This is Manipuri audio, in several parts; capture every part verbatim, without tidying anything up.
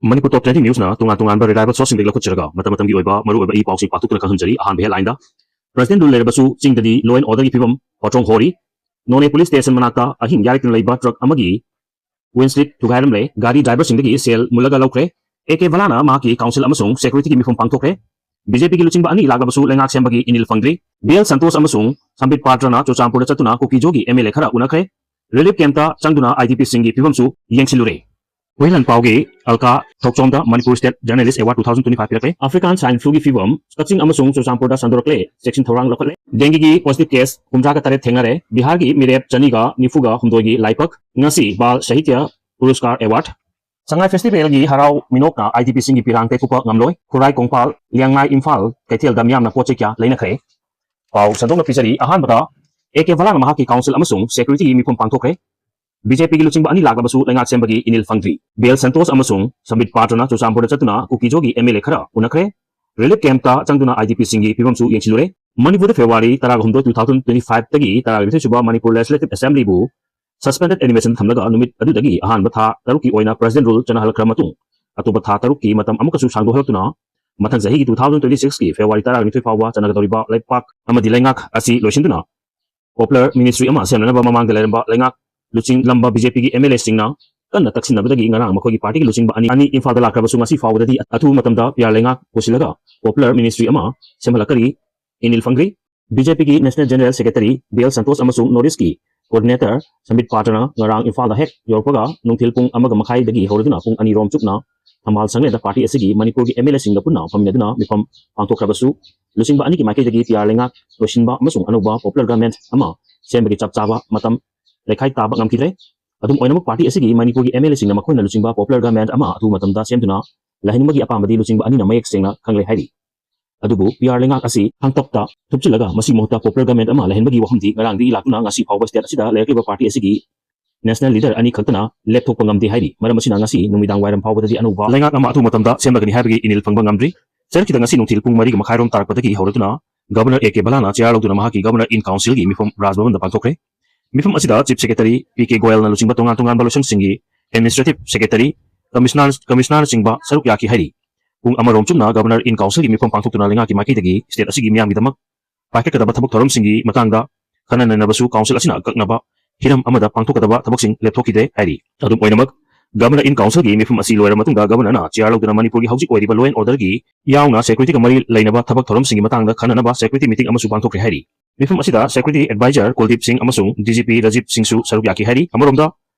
ꯃꯅꯤꯄꯨꯔ ꯇꯣꯞ ꯇ꯭ꯔꯦꯟꯗꯤꯡ ꯅ꯭ꯌꯨꯁꯅ ꯇꯣꯉꯥꯟ ꯇꯣꯉꯥꯟꯕ ꯔꯤꯂꯥꯏꯕꯜ ꯁꯣꯔꯁꯁꯤꯡꯗꯒꯤ ꯂꯧꯈꯠꯆꯔꯒ ꯃꯇꯝ ꯃꯇꯝꯒꯤ ꯑꯣꯏꯕ ꯃꯔꯨꯑꯣꯏꯕ ꯏ ꯄꯥꯎꯁꯤꯡ ꯄꯥꯊꯣꯛꯇꯨꯅ ꯈꯪꯍꯟꯖꯔꯤ꯫ ꯑꯍꯥꯟꯕ ꯍꯦꯗꯂꯥꯏꯟꯗ, ꯄ꯭ꯔꯁꯤꯗꯦꯟꯠ ꯔꯨꯜ ꯂꯩꯔꯕꯁꯨ ꯆꯤꯡꯗꯗꯤ ꯂꯣ ꯑꯦꯟ ꯑꯣꯔꯗꯔꯒꯤ ꯐꯤꯕꯝ ꯄꯣꯠꯆꯣꯡ ꯍꯣꯔꯤ꯫ ꯅꯣꯅꯦ ꯄꯨꯂꯤꯁ ꯁ꯭ꯇꯦꯁꯟ ꯃꯅꯥꯛꯇ ꯑꯍꯤꯡ ꯌꯥꯔꯛꯇꯨꯅ ꯂꯩꯕ ꯇ꯭ꯔꯛ ꯑꯃꯒꯤ ꯋꯤꯟꯁ꯭ꯂꯤꯠ ꯊꯨꯒꯥꯏꯔꯝꯂꯦ꯫ ꯒꯥꯔꯤ ꯗ꯭ꯔꯥꯏꯚꯔꯁꯤꯡꯗꯒꯤ ꯁꯦꯜ ꯃꯨꯜꯂꯒ ꯂꯧꯈ꯭ꯔꯦ꯫ ꯑꯦ ꯀꯦ ꯚꯂꯥꯅ ꯃꯍꯥꯛꯀꯤ ꯀꯥꯎꯟꯁꯤꯜ ꯑꯃꯁꯨꯡ ꯁꯦꯀ꯭ꯌꯨꯔꯤꯇꯤꯒꯤ ꯃꯤꯐꯝ ꯄꯥꯡꯊꯣꯛꯈ꯭ꯔꯦ꯫ ꯕꯤ ꯖꯦ ꯄꯤꯒꯤ ꯂꯨꯆꯤꯡꯕ ꯑꯅꯤ ꯂꯥꯛꯂꯕꯁꯨ ꯂꯩꯉꯥꯛ ꯁꯦꯝꯕꯒꯤ ꯏꯅꯤꯜ ꯐꯪꯗ꯭ꯔꯤ꯫ ꯕꯤ ꯑꯦꯜ ꯁꯟꯇꯣꯁ ꯑꯃꯁꯨꯡ ꯁꯝꯕꯤꯠ ꯄꯥꯇ꯭ꯔꯅ ꯆꯨꯔꯆꯥꯟꯄꯨꯔꯗ ꯆꯠꯇꯨꯅ ꯀꯨꯀꯤꯖꯣꯒꯤ ꯑꯦꯝ ꯑꯦꯜ ꯑꯦ ꯈꯔ ꯎꯅꯈ꯭ꯔꯦ꯫ ꯔꯤꯂꯤꯐ ꯀꯦꯝꯞꯇ ꯆꯪꯗꯨꯅ ꯑꯥꯏ ꯗꯤ ꯄꯤꯁꯤꯡꯒꯤ ꯐꯤꯕꯝꯁꯨ ꯌꯦꯡꯁꯤꯜꯂꯨꯔꯦ꯫ ꯍꯨꯏꯍꯟ ꯄꯥꯎꯒꯤ ꯑꯜꯀꯥ ꯊꯣꯛꯆꯣꯝꯗ Manipur state journalist award two thousand twenty five ꯄꯤꯔꯛꯂꯦ꯫ ꯑꯐ꯭ꯔꯤꯀꯥꯟ ꯁ꯭ꯋꯥꯏꯟ ꯐ꯭ꯂꯨꯒꯤ ꯐꯤꯕꯝ ꯀꯛꯆꯤꯡ ꯑꯃꯁꯨꯡ ꯆꯨꯔꯆꯥꯟꯄꯨꯔꯗ ꯁꯟꯗꯣꯔꯛꯂꯦ꯫ ꯆꯦꯛꯁꯤꯟ ꯊꯧꯔꯥꯡ ꯂꯧꯈꯠꯂꯦ꯫ ꯗꯦꯡꯒꯤꯒꯤ ꯄꯣꯖꯤꯇꯤꯚ ꯀꯦꯁ ꯍꯨꯝꯗ꯭ꯔꯥꯒ ꯇꯔꯦꯠ ꯊꯦꯡꯅꯔꯦ꯫ ꯕꯤꯍꯥꯔꯒꯤ ꯃꯤꯔꯦꯞ ꯆꯅꯤꯒ ꯅꯤꯐꯨꯒ ꯍꯨꯝꯗꯣꯏꯒꯤ ꯂꯥꯏꯄꯛ꯫ ꯉꯁꯤ ꯕꯥꯜ ꯁꯥꯍꯤꯇ꯭ꯌ ꯄꯨꯔꯁꯀꯥꯔ ꯑꯦꯋꯥꯔꯗ꯫ ꯁꯉꯥꯏ ꯐꯦꯁꯇꯤꯚꯦꯜꯒꯤ ꯍꯔꯥꯎ ꯃꯤꯅꯣꯛꯅ ꯑꯥꯏ ꯗꯤ ꯄꯤꯁꯤꯡꯒꯤ ꯄꯤꯔꯥꯡ ꯇꯩꯊꯣꯛꯄ ꯉꯝꯂꯣꯏ꯫ ꯈꯨꯔꯥꯏ ꯀꯣꯡꯄꯥꯜ, ꯂꯤꯌꯥꯡꯃꯥꯏ, ꯏꯝꯐꯥꯜ ꯀꯩꯊꯦꯜꯗ ꯃꯤꯌꯥꯝꯅ ꯄꯣꯠ ꯆꯩ ꯀꯌꯥ ꯂꯩꯅꯈ꯭ꯔꯦ꯫ ꯄꯥꯎ ꯁꯟꯗꯣꯛꯅ ꯄꯤꯖꯔꯤ꯫ ꯑꯍꯥꯟꯕꯗ, ꯑꯦ ꯀꯦ ꯚꯂꯥꯅ ꯃꯍꯥꯛꯀꯤ ꯀꯥꯎꯟꯁꯤꯜ ꯑꯃꯁꯨꯡ ꯁꯦꯀ꯭ꯌꯨꯔꯤꯇꯤꯒꯤ ꯃꯤꯐꯝ ꯄꯥꯡꯊꯣꯛꯈ꯭ꯔꯦ꯫ ꯕꯤ ꯖꯦ ꯄꯤꯒꯤ ꯂꯨꯆꯤꯡꯕ ꯑꯅꯤ ꯂꯥꯛꯂꯕꯁꯨ ꯂꯩꯉꯥꯛ ꯁꯦꯝꯕꯒꯤ ꯏꯅꯤꯜ ꯐꯪꯗ꯭ꯔꯤ꯫ ꯕꯤ ꯑꯦꯜ ꯁꯟꯇꯣꯁ ꯑꯃꯁꯨꯡ ꯁꯝꯕꯤꯠ ꯄꯥꯇ꯭ꯔꯅ ꯆꯨꯔꯆꯥꯟꯄꯨꯔꯗ ꯆꯠꯇꯨꯅ ꯀꯨꯀꯤꯖꯣꯒꯤ ꯑꯦꯝ ꯑꯦꯜ ꯑꯦ ꯈꯔ ꯎꯅꯈ꯭ꯔꯦ꯫ ꯔꯤꯂꯤꯐ ꯀꯦꯝꯞꯇ ꯆꯪꯗꯨꯅ ꯑꯥꯏ ꯗꯤ ꯄꯤꯁꯤꯡꯒꯤ ꯐꯤꯕꯝꯁꯨ ꯌꯦꯡꯁꯤꯜꯂꯨꯔꯦ꯫ ꯃꯅꯤꯄꯨꯔꯗ ꯐꯦꯕ꯭ꯔꯨꯋꯥꯔꯤ ꯇꯔꯥꯒ ꯍꯨꯝꯗꯣꯏ, two thousand twenty five ꯇꯒꯤ ꯇꯔꯥꯒ ꯅꯤꯊꯣꯏ ꯁꯨꯕ ꯃꯅꯤꯄꯨꯔ ꯂꯦꯖꯤꯁꯂꯦꯇꯤꯚ ꯑꯦꯁꯦꯝꯕ꯭ꯂꯤꯕꯨ ꯁꯁꯄꯦꯟꯗꯦꯗ ꯑꯦꯅꯤꯃꯦꯁꯟ ꯊꯝꯂꯒ ꯅꯨꯃꯤꯠ ꯑꯗꯨꯗꯒꯤ ꯑꯍꯥꯟꯕ ꯊꯥ ꯇꯔꯨꯛꯀꯤ ꯑꯣꯏꯅ ꯄ꯭ꯔꯁꯤꯗꯦꯟꯠ ꯔꯨꯜ ꯆꯠꯅꯍꯜꯂꯛꯈ꯭ꯔ ꯃꯇꯨꯡ, ꯑꯇꯣꯞꯄ ꯊꯥ ꯇꯔꯨꯛꯀꯤ ꯃꯇꯝ ꯑꯃꯨꯛꯀꯁꯨ ꯁꯥꯡꯗꯣꯛꯍꯜꯂꯛꯇꯨꯅ ꯃꯊꯪ ꯆꯍꯤꯒꯤ two thousand twenty six ꯀꯤ ꯐꯦꯕ꯭ꯔꯨꯋꯥꯔꯤ ꯇꯔꯥꯒ ꯅꯤꯊꯣꯏ ꯐꯥꯎꯕ ꯆꯠꯅꯒꯗꯧꯔꯤꯕ ꯂꯩꯄꯥꯛ ꯑꯃꯗꯤ ꯂꯩꯉꯥꯛ ꯑꯁꯤ ꯂꯣꯏꯁꯤꯟꯗꯨꯅ ꯄꯣꯄꯨꯂꯔ ꯃꯤꯅꯤꯁꯇ꯭ꯔꯤ ꯑꯃ ꯁꯦꯝꯅꯅꯕ ꯃꯃꯥꯡꯗ ꯂꯩꯔꯝꯕ ꯂꯩꯉꯥꯛ ꯂꯨꯆꯤꯡꯂꯝꯕ ꯕꯤ ꯖꯦ ꯄꯤꯒꯤ ꯑꯦꯝ ꯑꯦꯜ ꯑꯦꯁꯤꯡꯅ ꯀꯟꯅ ꯇꯛꯁꯤꯟꯅꯕꯗꯒꯤ ꯉꯔꯥꯡ ꯃꯈꯣꯏꯒꯤ ꯄꯥꯔꯇꯤꯒꯤ ꯂꯨꯆꯤꯡꯕ ꯑꯅꯤ, ꯑꯅꯤ ꯏꯝꯐꯥꯜꯗ ꯂꯥꯛꯈ꯭ꯔꯕꯁꯨ ꯉꯁꯤ ꯐꯥꯎꯕꯗꯗꯤ ꯑꯊꯨꯕ ꯃꯇꯝꯗ ꯄꯤ ꯑꯥꯔ ꯂꯩꯉꯥꯛ ꯄꯨꯁꯤꯜꯂꯒ ꯄꯣꯄꯨꯂꯔ ꯃꯤꯅꯤꯁꯇ꯭ꯔꯤ ꯑꯃ ꯁꯦꯝꯍꯜꯂꯛꯀꯅꯤ꯫ ꯏꯅꯤꯜ ꯐꯪꯗ꯭ꯔꯤ꯫ ꯕꯤ ꯖꯦ ꯄꯤꯒꯤ national general secretary B L Santosh ꯑꯃꯁꯨꯡ ꯅꯣꯔꯠ ꯏꯁꯀꯤ ꯀꯣꯑꯣꯔꯗꯤꯅꯦꯇꯔ ꯁꯝꯕꯤꯠ ꯄꯥꯇ꯭ꯔꯅ ꯉꯔꯥꯡ ꯏꯝꯐꯥꯜꯗ ꯍꯦꯛ ꯌꯧꯔꯛꯄꯒ ꯅꯨꯡꯊꯤꯜ ꯄꯨꯡ ꯑꯃꯒ ꯃꯈꯥꯏꯗꯒꯤ ꯍꯧꯔꯗꯨꯅ ꯄꯨꯡ ꯑꯅꯤ ꯔꯣꯝ ꯆꯨꯞꯅ ꯊꯝꯕꯥꯜ ꯁꯪꯂꯦꯟꯗ ꯄꯥꯔꯇꯤ ꯑꯁꯤꯒꯤ ꯃꯅꯤꯄꯨꯔꯒꯤ ꯑꯦꯝ ꯑꯦꯜ ꯑꯦꯁꯤꯡꯒ ꯄꯨꯟꯅ ꯐꯝꯃꯤꯟꯅꯗꯨꯅ ꯃꯤꯐꯝ ꯄꯥꯡꯊꯣꯛꯈ꯭ꯔꯕꯁꯨ, ꯂꯨꯆꯤꯡꯕ ꯑꯅꯤꯒꯤ ꯃꯥꯏꯀꯩꯗꯒꯤ ꯄꯤ ꯑꯥꯔ ꯂꯩꯉꯥꯛ ꯂꯣꯏꯁꯤꯟꯕ ꯑꯃꯁꯨꯡ ꯑꯅꯧꯕ ꯄꯣꯄꯨꯂꯔ ꯒꯚꯔꯟꯃꯦꯟꯠ ꯑꯃ ꯁꯦꯝꯕꯒꯤ ꯆꯞ ꯆꯥꯕ ꯃꯇꯝ ꯂꯩꯈꯥꯏ ꯇꯥꯕ ꯉꯝꯈꯤꯗ꯭ꯔꯦ꯫ ꯑꯗꯨꯝ ꯑꯣꯏꯅꯃꯛ, ꯄꯥꯔꯇꯤ ꯑꯁꯤꯒꯤ ꯃꯅꯤꯄꯨꯔꯒꯤ ꯑꯦꯝ ꯑꯦꯜ ꯑꯦꯁꯤꯡꯅ ꯃꯈꯣꯏꯅ ꯂꯨꯆꯤꯡꯕ ꯄꯣꯄꯨꯂꯔ ꯒꯚꯔꯟꯃꯦꯟꯠ ꯑꯃ ꯑꯊꯨꯕ ꯃꯇꯝꯗ ꯁꯦꯝꯗꯨꯅ ꯂꯩꯍꯟꯅꯤꯡꯕꯒꯤ ꯑꯄꯥꯝꯕꯗꯤ ꯂꯨꯆꯤꯡꯕ ꯑꯅꯤꯅ ꯃꯌꯦꯛ ꯁꯦꯡꯅ ꯈꯪꯂꯦ ꯍꯥꯏꯔꯤ꯫ ꯑꯗꯨꯕꯨ ꯄꯤ ꯑꯥꯔ ꯂꯩꯉꯥꯛ ꯑꯁꯤ ꯍꯥꯡꯇꯞꯇ ꯊꯨꯞꯆꯤꯜꯂꯒ ꯃꯁꯤꯒꯤ ꯃꯍꯨꯠꯇ ꯄꯣꯄꯨꯂꯔ ꯒꯚꯔꯟꯃꯦꯟꯠ ꯑꯃ ꯂꯩꯍꯟꯕꯒꯤ ꯋꯥꯐꯝꯗꯤ ꯉꯔꯥꯡꯗꯒꯤ ꯂꯥꯛꯇꯨꯅ ꯉꯁꯤ ꯐꯥꯎꯕ ꯁ꯭ꯇꯦꯠ ꯑꯁꯤꯗ ꯂꯩꯔꯛꯂꯤꯕ ꯄꯥꯔꯇꯤ ꯑꯁꯤꯒꯤ ꯅꯦꯁꯅꯦꯜ ꯂꯤꯗꯔ ꯑꯅꯤ ꯈꯛꯇꯅ ꯂꯦꯞꯊꯣꯛꯄ ꯉꯝꯗꯦ ꯍꯥꯏꯔꯤ꯫ ꯃꯔꯝ ꯑꯁꯤꯅ ꯉꯁꯤ ꯅꯨꯃꯤꯗꯥꯡ ꯋꯥꯏꯔꯝ ꯐꯥꯎꯕꯗꯗꯤ ꯑꯅꯧꯕ ꯂꯩꯉꯥꯛ ꯑꯃ ꯑꯊꯨꯕ ꯃꯇꯝꯗ ꯁꯦꯝꯂꯒꯅꯤ ꯍꯥꯏꯕꯒꯤ ꯏꯅꯤꯜ ꯐꯪꯕ ꯉꯝꯗ꯭ꯔꯤ꯫ ꯆꯔꯛꯈꯤꯗ ꯉꯁꯤ ꯅꯨꯡꯊꯤꯜ ꯄꯨꯡ ꯃꯔꯤꯒ ꯃꯈꯥꯏꯔꯣꯝ ꯇꯥꯔꯛꯄꯗꯒꯤ ꯍꯧꯔꯗꯨꯅ ꯒꯕꯔꯅꯔ ꯑꯦ ꯀꯦ ꯚꯂꯥꯅ ꯆꯤꯌꯥꯔ ꯂꯧꯗꯨꯅ ꯃꯍꯥꯛꯀꯤ ꯒꯕꯔꯅꯔ ꯏꯟ ꯀꯥꯎꯟꯁꯤꯜꯒꯤ ꯃꯤꯐꯝ ꯔꯥꯖ ꯚꯕꯟꯗ ꯄꯥꯡꯊꯣꯛꯈ꯭ꯔꯦ꯫ ꯃꯤꯐꯝ ꯑꯁꯤꯗ ꯆꯤꯐ ꯁꯦꯀ꯭ꯔꯦꯇꯔꯤ ꯄꯤ ꯀꯦ ꯒꯣꯌꯜꯅ ꯂꯨꯆꯤꯡꯕ ꯇꯣꯉꯥꯟ ꯇꯣꯉꯥꯟꯕ ꯂꯣꯏꯁꯪꯁꯤꯡꯒꯤ ꯑꯦꯗꯃꯤꯅꯤꯁꯇ꯭ꯔꯦꯇꯤꯚ ꯁꯦꯀ꯭ꯔꯦꯇꯔꯤ ꯀꯃꯤꯁꯅꯔ, ꯀꯃꯤꯁꯅꯔꯅꯆꯤꯡꯕ ꯁꯔꯨꯛ ꯌꯥꯈꯤ ꯍꯥꯏꯔꯤ꯫ ꯄꯨꯡ ꯑꯃꯔꯣꯝ ꯆꯨꯞꯅ ꯒꯕꯔꯅꯔ ꯏꯟ ꯀꯥꯎꯟꯁꯤꯜꯒꯤ ꯃꯤꯐꯝ ꯄꯥꯡꯊꯣꯛꯇꯨꯅ ꯂꯩꯉꯥꯛꯀꯤ ꯃꯥꯏꯀꯩꯗꯒꯤ ꯁ꯭ꯇꯦꯠ ꯑꯁꯤꯒꯤ ꯃꯤꯌꯥꯝꯒꯤꯗꯃꯛ ꯄꯥꯏꯈꯠꯀꯗꯕ ꯊꯕꯛ ꯊꯧꯔꯝꯁꯤꯡꯒꯤ ꯃꯇꯥꯡꯗ ꯈꯟꯅ ꯅꯩꯅꯕꯁꯨ ꯀꯥꯎꯟꯁꯤꯜ ꯑꯁꯤꯅ ꯑꯀꯛꯅꯕ ꯍꯤꯔꯝ ꯑꯃꯗ ꯄꯥꯡꯊꯣꯛꯀꯗꯕ ꯊꯕꯛꯁꯤꯡ ꯂꯦꯞꯊꯣꯛꯈꯤꯗꯦ ꯍꯥꯏꯔꯤ꯫ ꯑꯗꯨꯝ ꯑꯣꯏꯅꯃꯛ, ꯒꯕꯔꯅꯔ ꯏꯟ ꯀꯥꯎꯟꯁꯤꯜꯒꯤ ꯃꯤꯐꯝ ꯑꯁꯤ ꯂꯣꯏꯔꯕ ꯃꯇꯨꯡꯗ ꯒꯕꯔꯅꯔꯅ ꯆꯤꯌꯥꯔ ꯂꯧꯗꯨꯅ ꯃꯅꯤꯄꯨꯔꯒꯤ ꯍꯧꯖꯤꯛ ꯑꯣꯏꯔꯤꯕ law and orderꯒꯤ ꯌꯥꯎꯅ securityꯒ ꯃꯔꯤ ꯂꯩꯅꯕ ꯊꯕꯛ ꯊꯧꯔꯝꯁꯤꯡꯒꯤ ꯃꯇꯥꯡꯗ ꯈꯟꯅꯅꯕ security meeting ꯑꯃꯁꯨ ꯄꯥꯡꯊꯣꯛꯈ꯭ꯔꯦ ꯍꯥꯏꯔꯤ꯫ ꯃꯤꯐꯝ ꯑꯁꯤꯗ security advisor ꯀꯨꯜꯗꯤꯞ ꯁꯤꯡ ꯑꯃꯁꯨꯡ DGP ꯔꯥꯖꯤꯕ ꯁꯤꯡꯁꯨ ꯁꯔꯨꯛ ꯌꯥꯈꯤ ꯍꯥꯏꯔꯤ꯫ ꯑꯃꯔꯣꯝꯗ,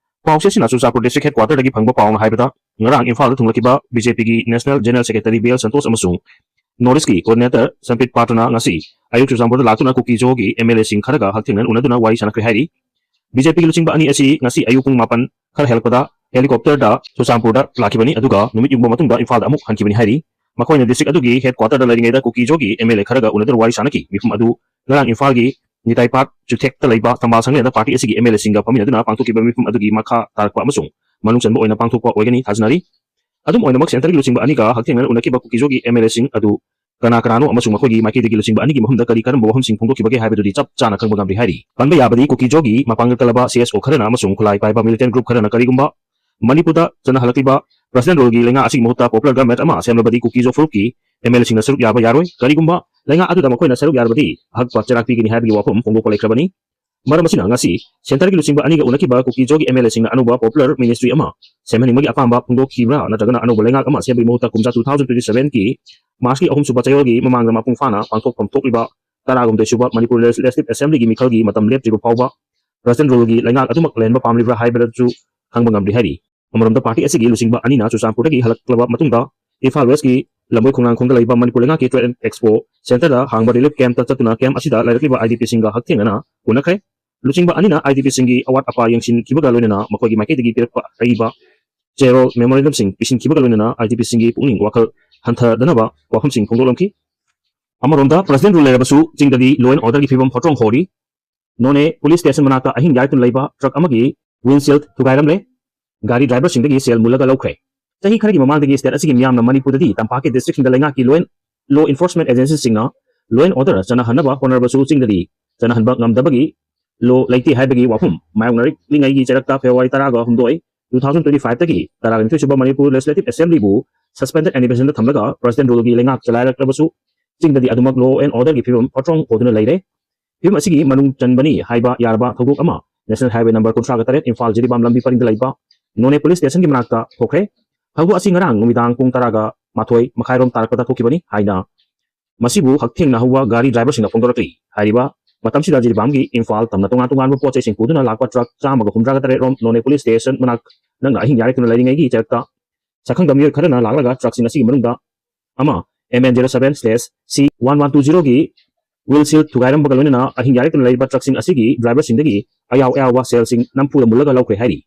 ꯄꯥꯎꯆꯦꯁꯤꯅ ꯆꯨꯔꯆꯥꯟꯄꯨꯔ district headquarterꯗꯒꯤ ꯐꯪꯕ ꯄꯥꯎꯅ ꯍꯥꯏꯕꯗ, ꯉꯔꯥꯡ ꯏꯝꯐꯥꯜꯗ ꯊꯨꯡꯂꯈꯤꯕ BJPꯒꯤ National General Secretary B L Santosh ꯑꯃꯁꯨꯡ North Eastꯀꯤ coordinator ꯁꯝꯄꯤꯠ ꯄꯥꯇ꯭ꯔꯅ ꯉꯁꯤ ꯑꯌꯨꯛ ꯆꯨꯔꯆꯥꯟꯄꯨꯔꯗ ꯂꯥꯛꯇꯨꯅ ꯀꯨꯀꯤꯖꯣꯒꯤ MLAꯁꯤꯡ ꯈꯔꯒ ꯍꯛꯊꯦꯡꯅꯅ ꯎꯅꯗꯨꯅ ꯋꯥꯔꯤ ꯁꯥꯟꯅꯈ꯭ꯔꯦ ꯍꯥꯏꯔꯤ꯫ BJPꯒꯤ ꯂꯨꯆꯤꯡꯕ ꯑꯅꯤ ꯑꯁꯤ ꯉꯁꯤ ꯑꯌꯨꯛ ꯄꯨꯡ ꯃꯥꯄꯟ ꯈꯔ ꯍꯦꯜꯂꯛꯄꯗ helicopterꯗ ꯆꯨꯔꯆꯥꯟꯄꯨꯔꯗ ꯂꯥꯛꯈꯤꯕꯅꯤ, ꯑꯗꯨꯒ ꯅꯨꯃꯤꯠ ꯌꯨꯡꯕ ꯃꯇꯨꯡꯗ ꯏꯝꯐꯥꯜꯗ ꯑꯃꯨꯛ ꯍꯟꯈꯤꯕꯅꯤ ꯍꯥꯏꯔꯤ꯫ ꯃꯈꯣꯏꯅ district ꯑꯗꯨꯒꯤ headquarterꯗ ꯂꯩꯔꯤꯉꯩꯗ ꯀꯨꯀꯤꯖꯣꯒꯤ MLA ꯈꯔꯒ ꯎꯅꯗꯨꯅ ꯋꯥꯔꯤ ꯁꯥꯟꯅꯈꯤ꯫ ꯃꯤꯐꯝ ꯑꯗꯨ ꯉꯔꯥꯡ ꯏꯝꯐꯥꯜꯒꯤ ꯅꯤꯇꯥꯏ ꯄꯥꯔꯛ ꯆꯨꯊꯦꯛꯇ ꯂꯩꯕ ꯊꯝꯕꯥꯜ ꯁꯪꯂꯦꯟꯗ party ꯑꯁꯤꯒꯤ MLAꯁꯤꯡꯒ ꯐꯝꯃꯤꯟꯅꯗꯨꯅ ꯄꯥꯡꯊꯣꯛꯈꯤꯕ ꯃꯤꯐꯝ ꯑꯗꯨꯒꯤ ꯃꯈꯥ ꯇꯥꯔꯛꯄ ꯑꯃꯁꯨꯡ ꯃꯅꯨꯡ ꯆꯟꯕ ꯑꯣꯏꯅ ꯄꯥꯡꯊꯣꯛꯄ ꯑꯣꯏꯒꯅꯤ ꯊꯥꯖꯅꯔꯤ꯫ ꯑꯗꯨꯝ ꯑꯣꯏꯅꯃꯛ, centreꯒꯤ ꯂꯨꯆꯤꯡꯕ ꯑꯅꯤꯒ ꯍꯛꯊꯦꯡꯅꯅ ꯎꯅꯈꯤꯕ ꯀꯨꯀꯤꯖꯣꯒꯤ MLAꯁꯤꯡ ꯑꯗꯨ ꯀꯅꯥ ꯀꯅꯥꯅꯣ ꯑꯃꯁꯨꯡ ꯃꯈꯣꯏꯒꯤ ꯃꯥꯏꯀꯩꯗꯒꯤ ꯂꯨꯆꯤꯡꯕ ꯑꯅꯤꯒꯤ ꯃꯐꯝꯗ ꯀꯔꯤ ꯀꯔꯝꯕ ꯋꯥꯐꯝꯁꯤꯡ ꯐꯣꯡꯗꯣꯛꯈꯤꯕꯒꯦ ꯍꯥꯏꯕꯗꯨꯗꯤ ꯆꯞ ꯆꯥꯅ ꯈꯪꯕ ꯉꯝꯗ꯭ꯔꯤ ꯍꯥꯏꯔꯤ꯫ ꯄꯟꯕ ꯌꯥꯕꯗꯤ, ꯀꯨꯀꯤꯖꯣꯒꯤ ꯃꯄꯥꯡꯒꯜ ꯀꯜꯂꯕ CSO ꯈꯔꯅ ꯑꯃꯁꯨꯡ ꯈꯨꯠꯂꯥꯏ ꯄꯥꯏꯕ militant group ꯈꯔꯅ ꯀꯔꯤꯒꯨꯝꯕ ꯃꯅꯤꯄꯨꯔꯗ ꯆꯠꯅꯍꯜꯂꯛꯂꯤꯕ president ruleꯒꯤ ꯂꯩꯉꯥꯛ ꯑꯁꯤꯒꯤ ꯃꯍꯨꯠꯇ popular government ꯑꯃ ꯁꯦꯝꯂꯕꯗꯤ ꯀꯨꯀꯤꯖꯣ ꯐꯨꯔꯨꯞꯀꯤ MLAꯁꯤꯡꯅ ꯁꯔꯨꯛ ꯌꯥꯕ ꯌꯥꯔꯣꯏ꯫ ꯀꯔꯤꯒꯨꯝꯕ ꯂꯩꯉꯥꯛ ꯑꯗꯨꯗ ꯃꯈꯣꯏꯅ ꯁꯔꯨꯛ ꯌꯥꯔꯕꯗꯤ ꯑꯍꯛꯄ ꯆꯩꯔꯥꯛ ꯄꯤꯒꯅꯤ ꯍꯥꯏꯕꯒꯤ ꯋꯥꯐꯝ ꯐꯣꯡꯗꯣꯛꯄ ꯂꯩꯈ꯭ꯔꯕꯅꯤ꯫ ꯃꯔꯝ ꯑꯁꯤꯅ ꯉꯁꯤ centreꯒꯤ ꯂꯨꯆꯤꯡꯕ ꯑꯅꯤꯒ ꯎꯅꯈꯤꯕ ꯀꯨꯀꯤꯖꯣꯒꯤ MLAꯁꯤꯡꯅ ꯑꯅꯧꯕ popular ministry ꯑꯃ ꯁꯦꯝꯍꯟꯅꯤꯡꯕꯒꯤ ꯑꯄꯥꯝꯕ ꯐꯣꯡꯗꯣꯛꯈꯤꯕ꯭ꯔꯥ, ꯅꯠꯇ꯭ꯔꯒꯅ ꯑꯅꯧꯕ ꯂꯩꯉꯥꯛ ꯑꯃ ꯁꯦꯝꯕꯒꯤ ꯃꯍꯨꯠꯇ ꯀꯨꯝꯖꯥ two thousand twenty sevenꯒꯤ Marchꯀꯤ ꯑꯍꯨꯝꯁꯨꯕ ꯆꯌꯣꯜꯒꯤ ꯃꯃꯥꯡꯗ ꯃꯄꯨꯡ ꯐꯥꯅ ꯄꯥꯡꯊꯣꯛꯐꯝ ꯊꯣꯛꯂꯤꯕ ꯇꯔꯥꯒꯨꯝꯗꯣꯏ ꯁꯨꯕ ꯃꯅꯤꯄꯨꯔ Legislative Assemblyꯒꯤ ꯃꯤꯈꯜꯒꯤ ꯃꯇꯝ ꯂꯦꯞꯇ꯭ꯔꯤꯕ ꯐꯥꯎꯕ president ruleꯒꯤ ꯂꯩꯉꯥꯛ ꯑꯗꯨꯃꯛ ꯂꯩꯍꯟꯕ ꯄꯥꯝꯂꯤꯕ꯭ꯔꯥ ꯍꯥꯏꯕꯗꯨꯁꯨ ꯈꯪꯕ ꯉꯝꯗ꯭ꯔꯤ ꯍꯥꯏꯔꯤ꯫ ꯑꯃꯔꯣꯝꯗ, party ꯑꯁꯤꯒꯤ ꯂꯨꯆꯤꯡꯕ ꯑꯅꯤꯅ ꯆꯨꯔꯆꯥꯟꯄꯨꯔꯗꯒꯤ ꯍꯜꯂꯛꯂꯕ ꯃꯇꯨꯡꯗ ꯏꯝꯐꯥꯜ Westꯀꯤ ꯂꯝꯕꯣꯏ ꯈꯣꯡꯅꯥꯡꯈꯣꯡꯗ ꯂꯩꯕ ꯃꯅꯤꯄꯨꯔ ꯂꯩꯉꯥꯛꯀꯤ Trade Expo Centreꯗ ꯍꯥꯡꯕ relief campꯇ ꯆꯠꯇꯨꯅ camp ꯑꯁꯤꯗ ꯂꯩꯔꯛꯂꯤꯕ IDPꯁꯤꯡꯒ ꯍꯛꯊꯦꯡꯅꯅ ꯎꯅꯈ꯭ꯔꯦ꯫ ꯂꯨꯆꯤꯡꯕ ꯑꯅꯤꯅ IDPꯁꯤꯡꯒꯤ ꯑꯋꯥꯠ ꯑꯄꯥ ꯌꯦꯡꯁꯤꯟꯈꯤꯕꯒ ꯂꯣꯏꯅꯅ ꯃꯈꯣꯏꯒꯤ ꯃꯥꯏꯀꯩꯗꯒꯤ ꯄꯤꯔꯛꯄ ꯑꯏꯕ ꯆꯦꯔꯣꯜ memorandumꯁꯤꯡ ꯄꯤꯁꯤꯟꯈꯤꯕꯒ ꯂꯣꯏꯅꯅ IDPꯁꯤꯡꯒꯤ ꯄꯨꯛꯅꯤꯡ ꯋꯥꯈꯜ ꯍꯟꯊꯗꯅꯕ ꯋꯥꯐꯝꯁꯤꯡ ꯐꯣꯡꯗꯣꯛꯂꯝꯈꯤ꯫ ꯑꯃꯔꯣꯝꯗ, president rule ꯂꯩꯔꯕꯁꯨ ꯆꯤꯡꯗꯗꯤ law and orderꯒꯤ ꯐꯤꯕꯝ ꯐꯣꯇ꯭ꯔꯣꯡ ꯍꯣꯔꯤ꯫ ꯅꯣꯅꯦ police station ꯃꯅꯥꯛꯇ ꯑꯍꯤꯡ ꯌꯥꯏꯗꯨꯅ ꯂꯩꯕ truck ꯑꯃꯒꯤ windshield ꯊꯨꯒꯥꯏꯔꯝꯂꯦ꯫ ꯒꯥꯔꯤ driverꯁꯤꯡꯗꯒꯤ ꯁꯦꯜ ꯃꯨꯜꯂꯒ ꯂꯧꯈ꯭ꯔꯦ꯫ ꯆꯍꯤ ꯈꯔꯒꯤ ꯃꯃꯥꯡꯗꯒꯤ state ꯑꯁꯤꯒꯤ ꯃꯤꯌꯥꯝꯅ ꯃꯅꯤꯄꯨꯔꯗꯗꯤ ꯇꯝꯄꯥꯛꯀꯤ districtꯁꯤꯡꯗ ꯂꯩꯉꯥꯛꯀꯤ law, law enforcement agencyꯁꯤꯡꯅ law and order ꯆꯠꯅꯍꯟꯅꯕ ꯍꯣꯠꯅꯔꯕꯁꯨ ꯆꯤꯡꯗꯗꯤ ꯆꯠꯅꯍꯟꯕ ꯉꯝꯗꯕꯒꯤ law ꯂꯩꯇꯦ ꯍꯥꯏꯕꯒꯤ ꯋꯥꯐꯝ ꯃꯥꯌꯣꯛꯅꯔꯛꯂꯤꯉꯩꯒꯤ ꯆꯩꯔꯛꯇ February ꯇꯔꯥꯒ ꯍꯨꯝꯗꯣꯏ, two thousand twenty five ꯇꯒꯤ ꯇꯔꯥꯅꯤꯊꯣꯏ ꯁꯨꯕ ꯃꯅꯤꯄꯨꯔ Legislative Assembly ꯕꯨ suspended animation ꯗ ꯊꯝꯂꯒ President Rule ꯒꯤ ꯂꯩꯉꯥꯛ ꯆꯂꯥꯏꯔꯛꯂꯕꯁꯨ ꯆꯤꯡꯗꯗꯤ ꯑꯗꯨꯃꯛ law and order ꯒꯤ ꯐꯤꯕꯝ ꯐꯠꯇ꯭ꯔꯣꯡ ꯍꯣꯗꯨꯅ ꯂꯩꯔꯦ꯫ ꯐꯤꯕꯝ ꯑꯁꯤꯒꯤ ꯃꯅꯨꯡ ꯆꯟꯕꯅꯤ ꯍꯥꯏꯕ ꯌꯥꯔꯕ ꯊꯧꯗꯣꯛ ꯑꯃ National Highway number ꯀꯨꯟꯊ꯭ꯔꯥꯒ ꯇꯔꯦꯠ ꯏꯝꯐꯥꯜ ꯖꯤꯔꯤꯕꯥꯝ ꯂꯝꯕꯤ ꯄꯔꯤꯡꯗ ꯂꯩꯕ ꯅꯣꯅꯦ Police Station ꯒꯤ ꯃꯅꯥꯛꯇ ꯊꯣꯛꯈ꯭ꯔꯦ꯫ ꯊꯧꯗꯣꯛ ꯑꯁꯤ ꯉꯔꯥꯡ ꯅꯨꯃꯤꯗꯥꯡ ꯄꯨꯡ ꯇꯔꯥꯒ ꯃꯥꯊꯣꯏ ꯃꯈꯥꯏꯔꯣꯝ ꯇꯥꯔꯛꯄꯗ ꯊꯣꯛꯈꯤꯕꯅꯤ ꯍꯥꯏꯅ ꯃꯁꯤꯕꯨ ꯍꯛꯊꯦꯡꯅꯍꯧꯕ ꯒꯥꯔꯤ driver ꯁꯤꯡꯅ ꯐꯣꯡꯗꯣꯔꯛꯂꯤ꯫ ꯍꯥꯏꯔꯤꯕ ꯃꯇꯝꯁꯤꯗ ꯖꯤꯔꯤꯕꯥꯝꯒꯤ ꯏꯝꯐꯥꯜ ꯇꯝꯅ ꯇꯣꯉꯥꯟ ꯇꯣꯉꯥꯟꯕ ꯄꯣꯠ ꯆꯩꯁꯤꯡ ꯄꯨꯗꯨꯅ ꯂꯥꯛꯄ truck ꯆꯥꯝꯃꯒ ꯍꯨꯝꯗ꯭ꯔꯥꯒ ꯇꯔꯦꯠ ꯔꯣꯝ ꯅꯣꯅꯦ Police Station ꯃꯅꯥꯛ ꯅꯪꯅ ꯑꯍꯤꯡ ꯌꯥꯔꯦꯛꯇꯨꯅ ꯂꯩꯔꯤꯉꯩꯒꯤ ꯆꯔꯛꯇ ꯁꯛꯈꯪꯗꯕ ꯃꯤꯑꯣꯏ ꯈꯔꯅ ꯂꯥꯛꯂꯒ truck ꯁꯤꯡ ꯑꯁꯤꯒꯤ ꯃꯅꯨꯡꯗ ꯑꯃ M N zero seven slash C one one two zero ꯒꯤ wheel seal ꯊꯨꯒꯥꯏꯔꯝꯕꯒ ꯂꯣꯏꯅꯅ ꯑꯍꯤꯡ ꯌꯥꯔꯦꯛꯇꯨꯅ ꯂꯩꯔꯤꯕ truck ꯁꯤꯡ ꯑꯁꯤꯒꯤ driver ꯁꯤꯡꯗꯒꯤ ꯑꯌꯥꯎ ꯑꯌꯥꯎꯕ ꯁꯦꯜꯁꯤꯡ ꯅꯝꯐꯨꯗ ꯃꯨꯜꯂꯒ ꯂꯧꯈ꯭ꯔꯦ ꯍꯥꯏꯔꯤ꯫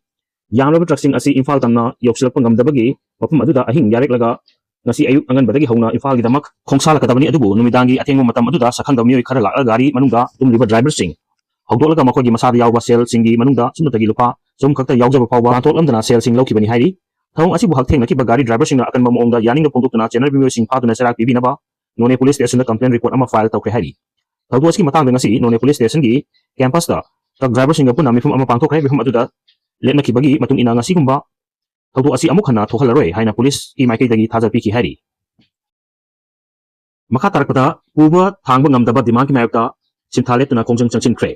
ꯌꯥꯝꯂꯕ truck ꯁꯤꯡ ꯑꯁꯤ ꯏꯝꯐꯥꯜ ꯇꯝꯅ ꯌꯧꯁꯤꯜꯂꯛꯄ ꯉꯝꯗꯕꯒꯤ ꯃꯐꯝ ꯑꯗꯨꯗ ꯑꯍꯤꯡ ꯌꯥꯔꯦꯛꯂꯒ ꯉꯁꯤ ꯑꯌꯨꯛ ꯑꯉꯟꯕꯗꯒꯤ ꯍꯧꯅ ꯏꯝꯐꯥꯜꯒꯤꯗꯃꯛ ꯈꯣꯡꯁꯥꯜꯂꯛꯀꯗꯕꯅꯤ꯫ ꯑꯗꯨꯕꯨ ꯅꯨꯃꯤꯗꯥꯡꯒꯤ ꯑꯊꯦꯡꯕ ꯃꯇꯝ ꯑꯗꯨꯗ ꯁꯛꯈꯪꯗꯕ ꯃꯤꯑꯣꯏ ꯈꯔ ꯂꯥꯛꯂꯒ ꯒꯥꯔꯤ ꯃꯅꯨꯡꯗ ꯇꯨꯝꯂꯤꯕ driver ꯁꯤꯡ ꯍꯧꯗꯣꯛꯂꯒ ꯃꯈꯣꯏꯒꯤ ꯃꯁꯥꯗ ꯌꯥꯎꯕ ꯁꯦꯜꯁꯤꯡꯒꯤ ꯃꯅꯨꯡꯗ ꯁꯨꯞꯅꯇꯒꯤ ꯂꯨꯄꯥ ꯆꯍꯨꯝ ꯈꯛꯇ ꯌꯥꯎꯖꯕ ꯐꯥꯎꯕ ꯇꯥꯟꯊꯣꯛꯂꯝꯗꯅ ꯁꯦꯜꯁꯤꯡ ꯂꯧꯈꯤꯕꯅꯤ ꯍꯥꯏꯔꯤ꯫ ꯊꯧꯑꯣꯡ ꯑꯁꯤꯕꯨ ꯍꯛꯊꯦꯡꯅꯈꯤꯕ ꯒꯥꯔꯤ driver ꯁꯤꯡꯅ ꯑꯀꯟꯕ ꯃꯑꯣꯡꯗ ꯌꯥꯅꯤꯡꯗꯕ ꯐꯣꯡꯗꯣꯛꯇꯨꯅ ꯆꯦꯟꯅꯔꯤꯕ ꯃꯤꯑꯣꯏꯁꯤꯡ ꯐꯥꯗꯨꯅ ꯆꯩꯔꯥꯛ ꯄꯤꯕꯤꯅꯕ ꯅꯣꯅꯦ Police Station ꯗ complaint report ꯑꯃ file ꯇꯧꯈ꯭ꯔꯦ ꯍꯥꯏꯔꯤ꯫ ꯊꯧꯗꯣꯛ ꯑꯁꯤꯒꯤ ꯃꯇꯥꯡꯗ ꯉꯁꯤ ꯅꯣꯅꯦ Police Station ꯒꯤ campus ꯇ truck driver ꯁꯤꯡꯒ ꯄꯨꯟꯅ ꯃꯤꯐꯝ ꯑꯃ ꯄꯥꯡꯊꯣꯛꯈ꯭ꯔꯦ꯫ ꯃꯤꯐꯝ ꯑꯗꯨꯗ ꯂꯦꯞꯅꯈꯤꯕꯒꯤ ꯃꯇꯨꯡ ꯏꯟꯅ ꯉꯁꯤꯒꯨꯝꯕ ꯊꯧꯗꯣꯛ ꯑꯁꯤ ꯑꯃꯨꯛ ꯍꯟꯅ ꯊꯣꯛꯍꯜꯂꯔꯣꯏ ꯍꯥꯏꯅ police ꯀꯤ ꯃꯥꯏꯀꯩꯗꯒꯤ ꯊꯥꯖꯜ ꯄꯤꯈꯤ ꯍꯥꯏꯔꯤ꯫ ꯃꯈꯥ ꯇꯥꯔꯛꯄꯗ ꯄꯨꯕ ꯊꯥꯡꯕ ꯉꯝꯗꯕ demand ꯀꯤ ꯃꯥꯌꯣꯛꯇ ꯁꯤꯟꯊꯥ ꯂꯦꯞꯇꯨꯅ ꯈꯣꯡꯖꯪ ꯆꯪꯁꯤꯟꯈ꯭ꯔꯦ꯫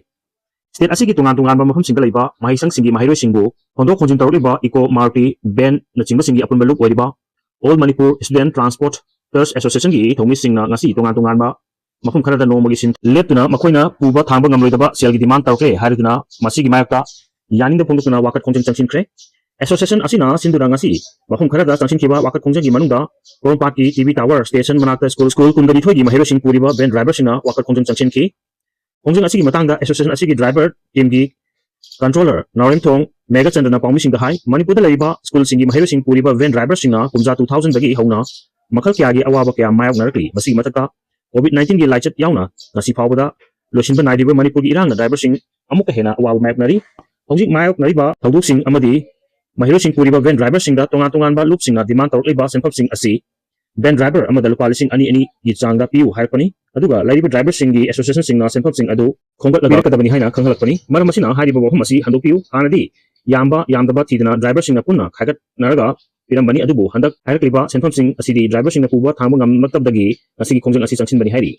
State ꯑꯁꯤꯒꯤ ꯇꯣꯉꯥꯟ ꯇꯣꯉꯥꯟꯕ ꯃꯐꯝꯁꯤꯡꯗ ꯂꯩꯕ ꯃꯍꯩꯁꯪꯁꯤꯡꯒꯤ ꯃꯍꯩꯔꯣꯏꯁꯤꯡꯕꯨ ꯍꯣꯟꯗꯣꯛ ꯍꯣꯟꯖꯤꯟ ꯇꯧꯔꯛꯂꯤꯕ eco, Maruti, van ꯅꯆꯤꯡꯕꯁꯤꯡꯒꯤ ꯑꯄꯨꯟꯕ ꯂꯨꯞ ꯑꯣꯏꯔꯤꯕ All Manipur Student Transporters Association ꯒꯤ ꯊꯧꯃꯤꯁꯤꯡꯅ ꯉꯁꯤ ꯇꯣꯉꯥꯟ ꯇꯣꯉꯥꯟꯕ ꯃꯐꯝ ꯈꯔꯗ ꯅꯣꯡꯃꯒꯤ ꯁꯤꯟ ꯂꯦꯞꯇꯨꯅ ꯃꯈꯣꯏꯅ ꯄꯨꯕ ꯊꯥꯡꯕ ꯉꯝꯂꯣꯏꯗꯕ ꯁꯦꯜꯒꯤ demand ꯇꯧꯔꯛꯂꯦ ꯍꯥꯏꯗꯨꯅ ꯃꯁꯤꯒꯤ ꯃꯥꯌꯣꯛꯇ ꯌꯥꯅꯤꯡꯗꯕ ꯐꯣꯡꯗꯣꯛꯇꯨꯅ ꯋꯥꯀꯠ ꯈꯣꯡꯖꯪ ꯆꯪꯁꯤꯟꯈ꯭ꯔꯦ꯫ Association ꯑꯁꯤꯅ ꯁꯤꯟꯗꯨꯅ ꯉꯁꯤ ꯃꯐꯝ ꯈꯔꯗ ꯆꯪꯁꯤꯟꯈꯤꯕ ꯋꯥꯀꯠ ꯈꯣꯡꯖꯪꯒꯤ ꯃꯅꯨꯡꯗ ꯄꯣꯔꯣꯝꯄꯥꯠꯀꯤ T V Tower Station ꯃꯅꯥꯛꯇ school, school ꯀꯨꯟꯒ ꯅꯤꯊꯣꯏꯒꯤ ꯃꯍꯩꯔꯣꯏꯁꯤꯡ ꯄꯨꯔꯤꯕ van driver ꯁꯤꯡꯅ ꯋꯥꯀꯠ ꯈꯣꯡꯖꯪ ꯆꯪꯁꯤꯟꯈꯤ꯫ ꯈꯣꯡꯖꯪ ꯑꯁꯤꯒꯤ ꯃꯇꯥꯡꯗ association ꯑꯁꯤꯒꯤ driver team ꯒꯤ controller ꯅꯥꯎꯔꯦꯝꯊꯣꯡ ꯃꯦꯘꯆꯟꯗ꯭ꯔꯅ ꯄꯥꯎꯃꯤꯁꯤꯡꯗ ꯍꯥꯏ, ꯃꯅꯤꯄꯨꯔꯗ ꯂꯩꯔꯤꯕ school ꯁꯤꯡꯒꯤ ꯃꯍꯩꯔꯣꯏꯁꯤꯡ ꯄꯨꯔꯤꯕ van driver ꯁꯤꯡꯅ ꯀꯨꯝꯖꯥ two thousand ꯗꯒꯤ ꯍꯧꯅ ꯃꯈꯜ ꯀꯌꯥꯒꯤ ꯑꯋꯥꯕ ꯀꯌꯥ ꯃꯥꯌꯣꯛꯅꯔꯛꯂꯤ꯫ ꯃꯁꯤꯒꯤ ꯃꯊꯛꯇ COVID nineteen ꯒꯤ ꯂꯥꯏꯆꯠ ꯌꯥꯎꯅ ꯉꯁꯤ ꯐꯥꯎꯕꯗ ꯂꯣꯏꯁꯤꯟꯕ ꯅꯥꯏꯗ꯭ꯔꯤꯕ ꯃꯅꯤꯄꯨꯔꯒꯤ ꯏꯔꯥꯡꯅ driver ꯁꯤꯡ ꯑꯃꯨꯛꯀ ꯍꯦꯟꯅ ꯑꯋꯥꯕ ꯃꯥꯌꯣꯛꯅꯔꯤ꯫ ꯍꯧꯖꯤꯛ ꯃꯥꯌꯣꯛꯅꯔꯤꯕ ꯊꯧꯗꯣꯛꯁꯤꯡ ꯑꯃꯗꯤ ꯃꯍꯩꯔꯣꯏꯁꯤꯡ ꯄꯨꯔꯤꯕ van driver ꯁꯤꯡꯗ ꯇꯣꯉꯥꯟ ꯇꯣꯉꯥꯟꯕ ꯂꯨꯞꯁꯤꯡꯅ demand ꯇꯧꯔꯛꯂꯤꯕ ꯁꯦꯟꯐꯝꯁꯤꯡ ꯑꯁꯤ van driver ꯑꯃꯗ ꯂꯨꯄꯥ ꯂꯤꯁꯤꯡ ꯑꯅꯤ ꯑꯅꯤꯒꯤ ꯆꯥꯡꯗ ꯄꯤꯌꯨ ꯍꯥꯏꯔꯛꯄꯅꯤ꯫ ꯑꯗꯨꯒ ꯂꯩꯔꯤꯕ driver ꯁꯤꯡꯒꯤ association ꯁꯤꯡꯅ ꯁꯦꯟꯐꯝꯁꯤꯡ ꯑꯗꯨ ꯈꯣꯝꯒꯠꯂꯒ ꯄꯤꯔꯛꯀꯗꯕꯅꯤ ꯍꯥꯏꯅ ꯈꯪꯍꯜꯂꯛꯄꯅꯤ꯫ ꯃꯔꯝ ꯑꯁꯤꯅ ꯍꯥꯏꯔꯤꯕ ꯋꯥꯐꯝ ꯑꯁꯤ ꯍꯟꯗꯣꯛꯄꯤꯌꯨ꯫ ꯍꯥꯟꯅꯗꯤ ꯌꯥꯝꯕ ꯌꯥꯝꯗꯕ ꯊꯤꯗꯅ ꯗ꯭ꯔꯥꯏꯚꯔꯁꯤꯡꯅ ꯄꯨꯟꯅ ꯈꯥꯏꯒꯠꯅꯔꯒ ꯄꯤꯔꯝꯕꯅꯤ꯫ ꯑꯗꯨꯕꯨ ꯍꯟꯗꯛ ꯍꯥꯏꯔꯛꯂꯤꯕ ꯁꯦꯟꯐꯝꯁꯤꯡ ꯑꯁꯤꯗꯤ ꯗ꯭ꯔꯥꯏꯚꯔꯁꯤꯡꯅ ꯄꯨꯕ ꯊꯥꯡꯕ ꯉꯝꯂꯛꯇꯕꯗꯒꯤ ꯉꯁꯤꯒꯤ ꯈꯣꯡꯖꯪ ꯑꯁꯤ ꯆꯪꯁꯤꯟꯕꯅꯤ ꯍꯥꯏꯔꯤ꯫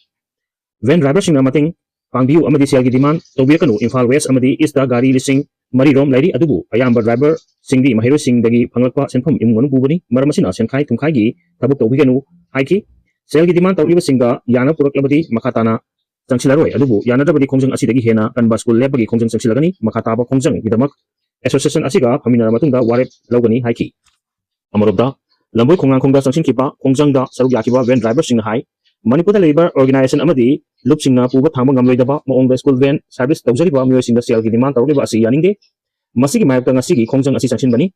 ꯚꯦꯟ ꯗ꯭ꯔꯥꯏꯚꯔꯁꯤꯡꯅ ꯃꯇꯦꯡ ꯄꯥꯡꯕꯤꯌꯨ ꯑꯃꯗꯤ ꯁꯦꯜꯒꯤ ꯗꯤꯃꯥꯟ ꯇꯧꯕꯤꯔꯛꯀꯅꯨ꯫ ꯏꯝꯐꯥꯜ ꯋꯦꯁ ꯑꯃꯗꯤ ꯏꯁꯇ ꯒꯥꯔꯤ ꯂꯤꯁꯤꯡ ꯃꯔꯤ ꯔꯣꯝ ꯂꯩꯔꯤ, ꯑꯗꯨꯕꯨ ꯑꯌꯥꯝꯕ ꯗ꯭ꯔꯥꯏꯚꯔꯁꯤꯡꯗꯤ ꯃꯍꯩꯔꯣꯏꯁꯤꯡꯗꯒꯤ ꯐꯪꯂꯛꯄ ꯁꯦꯟꯐꯝ ꯏꯃꯨꯡ ꯃꯅꯨꯡ ꯄꯨꯕꯅꯤ꯫ ꯃꯔꯝ ꯑꯁꯤꯅ ꯁꯦꯟꯈꯥꯏ ꯊꯨꯝꯈꯥꯏꯒꯤ ꯊꯕꯛ ꯇꯧꯕꯤꯒꯅꯨ ꯍꯥꯏꯈꯤ꯫ ꯁꯦꯜꯒꯤ ꯗꯤꯃꯥꯟ ꯇꯧꯔꯛꯂꯤꯕꯁꯤꯡꯗ ꯌꯥꯅ ꯄꯨꯔꯛꯂꯕꯗꯤ ꯃꯈꯥ ꯇꯥꯅ ꯆꯪꯁꯤꯜꯂꯔꯣꯏ, ꯑꯗꯨꯕꯨ ꯌꯥꯅꯗ꯭ꯔꯕꯗꯤ ꯈꯣꯡꯖꯪ ꯑꯁꯤꯗꯒꯤ ꯍꯦꯟꯅ ꯀꯟꯕ ꯁ꯭ꯀꯨꯜ ꯂꯦꯞꯄꯒꯤ ꯈꯣꯡꯖꯪ ꯆꯪꯁꯤꯜꯂꯒꯅꯤ꯫ ꯃꯈꯥ ꯇꯥꯕ ꯈꯣꯡꯖꯪꯒꯤꯗꯃꯛ ꯑꯦꯁꯣꯁꯤꯌꯦꯁꯟ ꯑꯁꯤꯒ ꯐꯝꯃꯤꯟꯅꯔ ꯃꯇꯨꯡꯗ ꯋꯥꯔꯦꯞ ꯂꯧꯒꯅꯤ ꯍꯥꯏꯈꯤ꯫ ꯑꯃꯔꯣꯝꯗ, ꯂꯝꯕꯣꯏ ꯈꯣꯡꯅꯥꯡꯈꯣꯡꯗ ꯆꯪꯁꯤꯟꯈꯤꯕ ꯈꯣꯡꯖꯪꯗ ꯁꯔꯨꯛ ꯌꯥꯈꯤꯕ ꯚꯦꯟ ꯗ꯭ꯔꯥꯏꯚꯔꯁꯤꯡꯅ ꯍꯥꯏ, ꯃꯅꯤꯄꯨꯔꯗ ꯂꯩꯔꯤꯕ ꯑꯣꯔꯒꯅꯥꯏꯖꯦꯁꯟ ꯑꯃꯗꯤ ꯂꯨꯞꯁꯤꯡꯅ ꯄꯨꯕ ꯊꯥꯡꯕ ꯉꯝꯂꯣꯏꯗꯕ ꯃꯑꯣꯡꯗ ꯁ꯭ꯀꯨꯜ ꯚꯦꯟ ꯁꯔꯚꯤꯁ ꯇꯧꯖꯔꯤꯕ ꯃꯤꯑꯣꯏꯁꯤꯡꯗ ꯁꯦꯜꯒꯤ ꯗꯤꯃꯥꯟ ꯇꯧꯔꯛꯂꯤꯕ ꯑꯁꯤ ꯌꯥꯅꯤꯡꯗꯦ꯫ ꯃꯁꯤꯒꯤ ꯃꯥꯌꯣꯛꯇ ꯉꯁꯤꯒꯤ ꯈꯣꯡꯖꯪ ꯑꯁꯤ ꯆꯪꯁꯤꯟꯕꯅꯤ꯫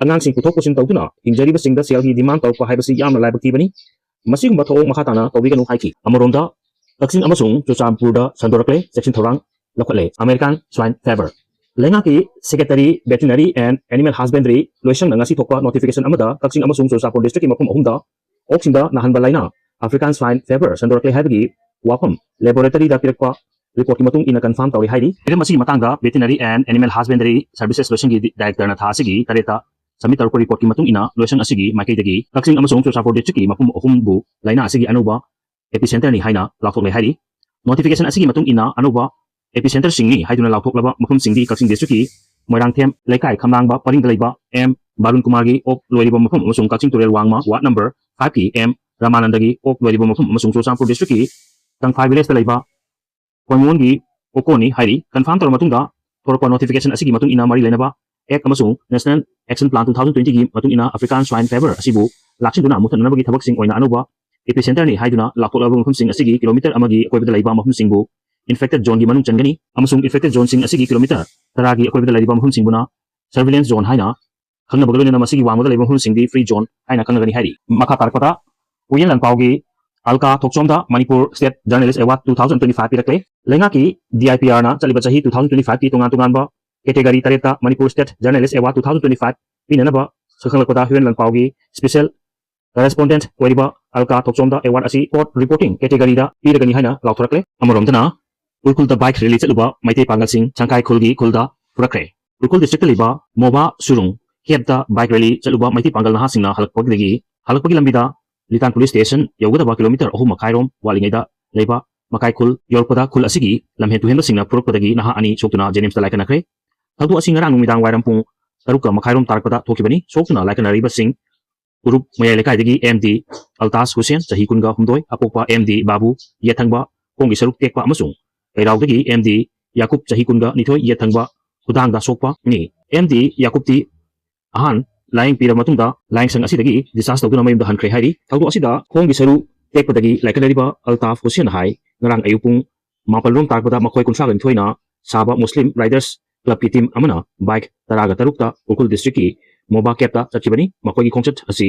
ꯑꯉꯥꯡꯁꯤꯡ ꯄꯨꯊꯣꯛ ꯄꯨꯁꯤꯟ ꯇꯧꯗꯨꯅ ꯍꯤꯡꯖꯔꯤꯕꯁꯤꯡꯗ ꯁꯦꯜꯒꯤ ꯗꯤꯃꯥꯟ ꯇꯧꯔꯛꯄ ꯍꯥꯏꯕꯁꯤ ꯌꯥꯝꯅ ꯂꯥꯏꯕꯛ ꯊꯤꯕꯅꯤ꯫ ꯃꯁꯤꯒꯨꯝꯕ ꯊꯧꯑꯣꯡ ꯃꯈꯥ ꯇꯥꯅ ꯇꯧꯕꯤꯒꯅꯨ ꯍꯥꯏꯈꯤ꯫ ꯑꯃꯔꯣꯝꯗ, ꯀꯛꯆꯤꯡ ꯑꯃꯁꯨꯡ ꯆꯨꯔꯆꯥꯟꯄꯨꯔꯗ ꯁꯟꯗꯣꯔꯛꯂꯦ ꯆꯦꯛꯁꯤꯟ ꯊꯧꯔꯥꯡ ꯂꯧꯈꯠꯂꯦ꯫ ꯑꯃꯦꯔꯤꯀꯥꯟ ꯁ꯭ꯋꯥꯏꯟ ꯐꯦꯕꯔ꯫ ꯂꯩꯉꯥꯛꯀꯤ Secretary Veterinary and Animal Husbandry ꯂꯣꯏꯁꯪꯅ ꯉꯁꯤ ꯊꯣꯛꯄ ꯅꯣꯇꯤꯐꯤꯀꯦꯁꯟ ꯑꯃꯗ ꯀꯛꯆꯤꯡ ꯑꯃꯁꯨꯡ ꯆꯨꯔꯆꯥꯟꯄꯨꯔ ꯗꯤꯁꯇ꯭ꯔꯤꯛꯀꯤ ꯃꯐꯝ ꯑꯍꯨꯝꯗ ꯑꯣꯛꯁꯤꯡꯗ ꯅꯥꯍꯟꯕ ꯂꯥꯏꯅꯥ African Swine Fever ꯁꯟꯗꯣꯔꯛꯂꯦ ꯍꯥꯏꯕꯒꯤ ꯋꯥꯐꯝ ꯂꯦꯕꯣꯔꯦꯇꯔꯤꯗ ꯄꯤꯔꯛꯄ ꯔꯤꯄꯣꯔꯠꯀꯤ ꯃꯇꯨꯡ ꯏꯟꯅ ꯀꯟꯐꯥꯔꯝ ꯇꯧꯔꯦ ꯍꯥꯏꯔꯤ꯫ ꯍꯤꯔꯝ ꯑꯁꯤꯒꯤ ꯃꯇꯥꯡꯗ Veterinary and Animal Husbandry Services ꯂꯣꯏꯁꯪꯒꯤ ꯗꯥꯏꯔꯦꯛꯇꯔꯅ ꯊꯥ ꯑꯁꯤꯒꯤ ꯇꯔꯦꯠꯇ ꯁꯕꯃꯤꯠ ꯇꯧꯔꯛꯄ ꯔꯤꯄꯣꯔꯠꯀꯤ ꯃꯇꯨꯡ ꯏꯟꯅ ꯂꯣꯏꯁꯪ ꯑꯁꯤꯒꯤ ꯃꯥꯏꯀꯩꯗꯒꯤ ꯀꯛꯆꯤꯡ ꯑꯃꯁꯨꯡ ꯆꯨꯔꯆꯥꯟꯄꯨꯔ ꯗꯤꯁꯇ꯭ꯔꯤꯛꯀꯤ ꯃꯐꯝ ꯑꯍꯨꯝꯕꯨ ꯂꯥꯏꯅꯥ ꯑꯁꯤꯒꯤ ꯑꯅꯧꯕ ꯑꯦꯄꯤꯁꯦꯟꯇꯔꯅꯤ ꯍꯥꯏꯅ ꯂꯥꯎꯊꯣꯛꯂꯦ ꯍꯥꯏꯔꯤ꯫ ꯅꯣꯇꯤꯐꯤꯀꯦꯁꯟ ꯑꯁꯤꯒꯤ ꯃꯇꯨꯡ ꯏꯟꯅ ꯑꯅꯧꯕ ꯑꯦꯄꯤꯁꯦꯟꯇꯔꯁꯤꯡꯅꯤ ꯍꯥꯏꯗꯨꯅ ꯂꯥꯎꯊꯣꯛꯂꯕ ꯃꯐꯝꯁꯤꯡꯗꯤ ꯀꯛꯆꯤꯡ ꯗꯤꯁꯇ꯭ꯔꯤꯛꯀꯤ ꯃꯣꯏꯔꯥꯡꯊꯦꯝ ꯂꯩꯀꯥꯏ ꯈꯝꯂꯥꯡꯕ ꯄꯔꯤꯡꯗ ꯂꯩꯕ ꯑꯦꯝ ꯕꯥꯔꯨꯟ ꯀꯨꯃꯥꯔꯒꯤ ꯑꯣꯛ ꯂꯣꯏꯔꯤꯕ ꯃꯐꯝ ꯑꯃꯁꯨꯡ ꯀꯛꯆꯤꯡ ꯇꯨꯔꯦꯜ ꯋꯥꯡꯃ ꯋꯥꯔꯗ ꯅꯝꯕꯔ ꯐꯥꯏꯚꯀꯤ ꯑꯦꯝ ꯔꯥꯃꯥꯅꯟꯗꯒꯤ ꯑꯣꯛ ꯂꯣꯏꯔꯤꯕ ꯃꯐꯝ ꯑꯃꯁꯨꯡ ꯆꯨꯔꯆꯥꯟꯄꯨꯔ ꯗꯤꯁꯇ꯭ꯔꯤꯛꯀꯤ ꯇꯪꯐꯥꯏ ꯚꯤꯂꯦꯖꯇ ꯂꯩꯕ ꯀꯣꯏꯃꯣꯟꯒꯤ ꯑꯣꯛꯀꯣꯟꯅꯤ ꯍꯥꯏꯔꯤ꯫ ꯀꯟꯐꯥꯔꯝ ꯇꯧꯔꯕ ꯃꯇꯨꯡꯗ ꯊꯣꯔꯛꯄ ꯅꯣꯇꯤꯐꯤꯀꯦꯁꯟ ꯑꯁꯤꯒꯤ ꯃꯇꯨꯡ ꯏꯟꯅ ꯃꯔꯤ ꯂꯩꯅꯕ ꯑꯦꯛ ꯑꯃꯁꯨꯡ National Action Plan two thousand twentyꯒꯤ ꯃꯇꯨꯡ ꯏꯟꯅ African Swine Fever ꯑꯁꯤꯕꯨ ꯂꯥꯛꯁꯤꯟꯗꯨꯅ ꯃꯨꯠꯊꯠꯅꯅꯕꯒꯤ ꯊꯕꯛꯁꯤꯡ ꯑꯣꯏꯅ ꯑꯅꯧꯕ ꯑꯦꯄꯤꯁꯦꯟꯇꯔꯅꯤ ꯍꯥꯏꯗꯨꯅ ꯂꯥꯎꯊꯣꯛꯂꯕ ꯃꯐꯝꯁꯤꯡ ꯑꯁꯤꯒꯤ ꯀꯤꯂꯣꯃꯤꯇꯔ ꯑꯃꯒꯤ ꯑꯀꯣꯏꯕꯗ ꯂꯩꯕ ꯃꯐꯝꯁꯤꯡꯕꯨ ꯏꯟꯐꯦꯛꯇꯦꯗ ꯖꯣꯟꯒꯤ ꯃꯅꯨꯡ ꯆꯟꯒꯅꯤ ꯑꯃꯁꯨꯡ ꯏꯟꯐꯦꯛꯇꯦꯗ ꯖꯣꯟꯁꯤꯡ ꯑꯁꯤꯒꯤ ꯀꯤꯂꯣꯃꯤꯇꯔ ꯇꯔꯥꯒꯤ ꯑꯀꯣꯏꯕꯗ ꯂꯩꯔꯤꯕ ꯃꯐꯝꯁꯤꯡꯕꯨꯅ ꯁꯔꯚꯤꯂꯦꯟꯁ ꯖꯣꯟ ꯍꯥꯏꯅ ꯈꯪꯅꯕꯒ ꯂꯣꯏꯅꯅ ꯃꯁꯤꯒꯤ ꯋꯥꯡꯃꯗ ꯂꯩꯕ ꯃꯐꯝꯁꯤꯡꯗꯤ ꯐ꯭ꯔꯤ ꯖꯣꯟ ꯍꯥꯏꯅ ꯈꯪꯅꯒꯅꯤ ꯍꯥꯏꯔꯤ꯫ ꯃꯈꯥ ꯇꯥꯔꯛꯄꯗ ꯎꯌꯦꯟ ꯂꯥꯟꯄꯥꯎꯒꯤ ꯑꯜꯀꯥ ꯊꯣꯛꯆꯣꯝꯗ Manipur State Journalist Award two thousand twenty five ꯄꯤꯔꯛꯂꯦ꯫ ꯂꯩꯉꯥꯛꯀꯤ DIPRꯅ ꯆꯠꯂꯤꯕ ꯆꯍꯤ two thousand twenty fiveꯀꯤ ꯇꯣꯉꯥꯟ ꯇꯣꯉꯥꯟꯕ category ꯇꯔꯦꯠꯇ Manipur State Journalist Award two thousand twenty five ꯄꯤꯅꯅꯕ ꯁꯛꯈꯪꯂꯛꯄꯗ Huiyen ꯂꯥꯟꯄꯥꯎꯒꯤ special correspondent ꯑꯣꯏꯔꯤꯕ ꯑꯜꯀꯥ ꯊꯣꯛꯆꯣꯝꯗ award ꯑꯁꯤ sport reporting categoryꯗ ꯄꯤꯔꯒꯅꯤ ꯍꯥꯏꯅ ꯂꯥꯎꯊꯣꯔꯛꯂꯦ꯫ ꯑꯃꯔꯣꯝꯗꯅ ꯎꯔꯈꯨꯜꯗ bike rally ꯆꯠꯂꯨꯕ ꯃꯩꯇꯩ ꯄꯥꯡꯒꯜꯁꯤꯡ ꯁꯪꯈꯥꯏ ꯈꯨꯜꯒꯤ ꯈꯨꯜꯗ ꯄꯨꯔꯛꯈ꯭ꯔꯦ꯫ ꯎꯈ꯭ꯔꯨꯜ districtꯇ ꯂꯩꯕ ꯃꯣꯕꯥ ꯁꯨꯔꯨꯡ ꯀꯦꯞꯇ bike rally ꯆꯠꯂꯨꯕ ꯃꯩꯇꯩ ꯄꯥꯡꯒꯜ ꯅꯍꯥꯁꯤꯡꯅ ꯍꯜꯂꯛꯄꯗꯒꯤ, ꯍꯜꯂꯛꯄꯒꯤ ꯂꯝꯕꯤꯗ ꯂꯤꯇꯥꯟ police station ꯌꯧꯒꯗꯕ kilometre ꯑꯍꯨꯝ ꯃꯈꯥꯏꯔꯣꯝ ꯋꯥꯠꯂꯤꯉꯩꯗ ꯂꯩꯕ ꯃꯀꯥꯏ ꯈꯨꯜ ꯌꯧꯔꯛꯄꯗ ꯈꯨꯜ ꯑꯁꯤꯒꯤ ꯂꯝꯍꯦꯟ ꯇꯨꯍꯦꯟꯕꯁꯤꯡꯅ ꯐꯨꯔꯛꯄꯗꯒꯤ ꯅꯍꯥ ꯑꯅꯤ ꯁꯣꯛꯇꯨꯅ JNIMSꯇ ꯂꯥꯏꯀꯠꯅꯈ꯭ꯔꯦ꯫ ꯊꯧꯗꯣꯛ ꯑꯁꯤ ꯉꯔꯥꯡ ꯅꯨꯃꯤꯗꯥꯡ ꯋꯥꯏꯔꯝ ꯄꯨꯡ ꯇꯔꯨꯛꯀ ꯃꯈꯥꯏꯔꯣꯝ ꯇꯥꯔꯛꯄꯗ ꯊꯣꯛꯈꯤꯕꯅꯤ꯫ ꯁꯣꯛꯇꯨꯅ ꯂꯥꯏꯀꯠꯅꯔꯤꯕꯁꯤꯡ ꯎꯔꯨꯞ ꯃꯌꯥꯏ ꯂꯩꯀꯥꯏꯗꯒꯤ MD ꯑꯜꯇꯥꯖ ꯍꯨꯁꯦꯟ, ꯆꯍꯤ ꯀꯨꯟꯒ ꯍꯨꯝꯗꯣꯏ, ꯑꯄꯣꯛꯄ MD ꯕꯥꯕꯨ, ꯌꯦꯠ ꯊꯪꯕ ꯈꯣꯡꯒꯤ ꯁꯔꯨꯛ ꯇꯦꯛꯄ, ꯑꯃꯁꯨꯡ ꯀꯩꯔꯥꯎꯗꯒꯤ MD ꯌꯥꯀꯨꯕ, ꯆꯍꯤ ꯀꯨꯟꯒ ꯅꯤꯊꯣꯏ, ꯌꯦꯠ ꯊꯪꯕ ꯈꯨꯗꯥꯡꯗ ꯁꯣꯛꯄꯅꯤ꯫ MD ꯌꯥꯀꯨꯕꯇꯤ ꯑꯍꯥꯟ ꯂꯥꯌꯦꯡ ꯄꯤꯔꯕ ꯃꯇꯨꯡꯗ ꯂꯥꯌꯦꯡꯁꯪ ꯑꯁꯤꯗꯒꯤ discharge ꯇꯧꯗꯨꯅ ꯃꯌꯨꯝꯗ ꯍꯟꯈ꯭ꯔꯦ ꯍꯥꯏꯔꯤ꯫ ꯊꯧꯗꯣꯛ ꯑꯁꯤꯗ ꯈꯣꯡꯒꯤ ꯁꯔꯨ ꯇꯦꯛꯄꯗꯒꯤ ꯂꯥꯏꯀꯠꯅꯔꯤꯕ ꯑꯜꯇꯥꯐ ꯍꯨꯁꯦꯟꯅ ꯍꯥꯏ, ꯉꯔꯥꯡ ꯑꯌꯨꯛ ꯄꯨꯡ ꯃꯥꯄꯜ ꯔꯣꯝ ꯇꯥꯔꯛꯄꯗ ꯃꯈꯣꯏ ꯀꯨꯟꯊ꯭ꯔꯥꯒ ꯅꯤꯊꯣꯏꯅ ꯁꯥꯕ ꯃꯨꯁꯂꯤꯝ riders clubꯀꯤ team ꯑꯃꯅ bike ꯇꯔꯥꯒ ꯇꯔꯨꯛꯇ ꯎꯈ꯭ꯔꯨꯜ districtꯀꯤ ꯃꯣꯕꯥ ꯀꯦꯞꯇ ꯆꯠꯈꯤꯕꯅꯤ꯫ ꯃꯈꯣꯏꯒꯤ ꯈꯣꯡꯆꯠ ꯑꯁꯤ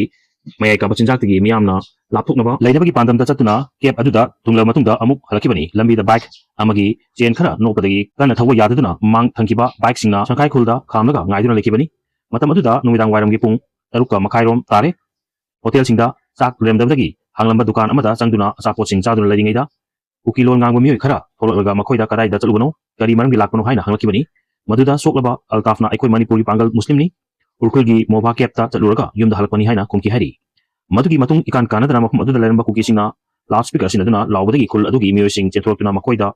ꯃꯌꯥꯏ ꯀꯥꯕ ꯆꯤꯟꯖꯥꯛꯇꯒꯤ ꯃꯤꯌꯥꯝꯅ ꯂꯥꯞꯊꯣꯛꯅꯕ ꯂꯩꯅꯕꯒꯤ ꯄꯥꯟꯗꯝꯗ ꯆꯠꯇꯨꯅ ꯀꯦꯞ ꯑꯗꯨꯗ ꯊꯨꯡꯂꯕ ꯃꯇꯨꯡꯗ ꯑꯃꯨꯛ ꯍꯜꯂꯛꯈꯤꯕꯅꯤ꯫ ꯂꯝꯕꯤꯗ bike ꯑꯃꯒꯤ chain ꯈꯔ ꯅꯣꯞꯄꯗꯒꯤ ꯀꯟꯅ ꯊꯧꯕ ꯌꯥꯗꯗꯨꯅ ꯃꯃꯥꯡ ꯊꯪꯈꯤꯕ bikeꯁꯤꯡꯅ ꯁꯪꯈꯥꯏ ꯈꯨꯜꯗ ꯈꯥꯝꯂꯒ ꯉꯥꯏꯗꯨꯅ ꯂꯩꯈꯤꯕꯅꯤ꯫ ꯃꯇꯝ ꯑꯗꯨꯗ ꯅꯨꯃꯤꯗꯥꯡ ꯋꯥꯏꯔꯝꯒꯤ ꯄꯨꯡ ꯇꯔꯨꯛꯀ ꯃꯈꯥꯏꯔꯣꯝ ꯇꯥꯔꯦ꯫ ꯍꯣꯇꯦꯜꯁꯤꯡꯗ ꯆꯥꯛ ꯂꯩꯔꯝꯗꯕꯗꯒꯤ ꯍꯥꯡꯂꯝꯕ ꯗꯨꯀꯥꯟ ꯑꯃꯗ ꯆꯪꯗꯨꯅ ꯑꯆꯥꯄꯣꯠꯁꯤꯡ ꯆꯥꯗꯨꯅ ꯂꯩꯔꯤꯉꯩꯗ ꯀꯨꯀꯤ ꯂꯣꯟ ꯉꯥꯡꯕ ꯃꯤꯑꯣꯏ ꯈꯔ ꯊꯣꯛꯂꯛꯂꯒ ꯃꯈꯣꯏꯗ ꯀꯗꯥꯏꯗ ꯆꯠꯂꯨꯕꯅꯣ, ꯀꯔꯤ ꯃꯔꯝꯒꯤ ꯂꯥꯛꯄꯅꯣ ꯍꯥꯏꯅ ꯍꯪꯂꯛꯈꯤꯕꯅꯤ꯫ ꯃꯗꯨꯗ ꯁꯣꯛꯂꯕ ꯑꯜꯇꯥꯐꯅ ꯑꯩꯈꯣꯏ ꯃꯅꯤꯄꯨꯔꯒꯤ ꯄꯥꯡꯒꯜ ꯃꯨꯁꯂꯤꯝꯅꯤ, ꯎꯈ꯭ꯔꯨꯜꯒꯤ ꯃꯣꯕꯥ ꯀꯦꯞꯇ ꯆꯠꯂꯨꯔꯒ ꯌꯨꯝꯗ ꯍꯜꯂꯛꯄꯅꯤ ꯍꯥꯏꯅ ꯈꯨꯝꯈꯤ ꯍꯥꯏꯔꯤ꯫ ꯃꯗꯨꯒꯤ ꯃꯇꯨꯡ ꯏꯀꯥꯟ ꯀꯥꯟꯅꯗꯅ ꯃꯐꯝ ꯑꯗꯨꯗ ꯂꯩꯔꯝꯕ ꯀꯨꯀꯤꯁꯤꯡꯅ loudspeaker ꯁꯤꯟꯅꯗꯨꯅ ꯂꯥꯎꯕꯗꯒꯤ ꯈꯨꯜ ꯑꯗꯨꯒꯤ ꯃꯤꯑꯣꯏꯁꯤꯡ ꯆꯦꯟꯊꯣꯔꯛꯇꯨꯅ ꯃꯈꯣꯏꯗ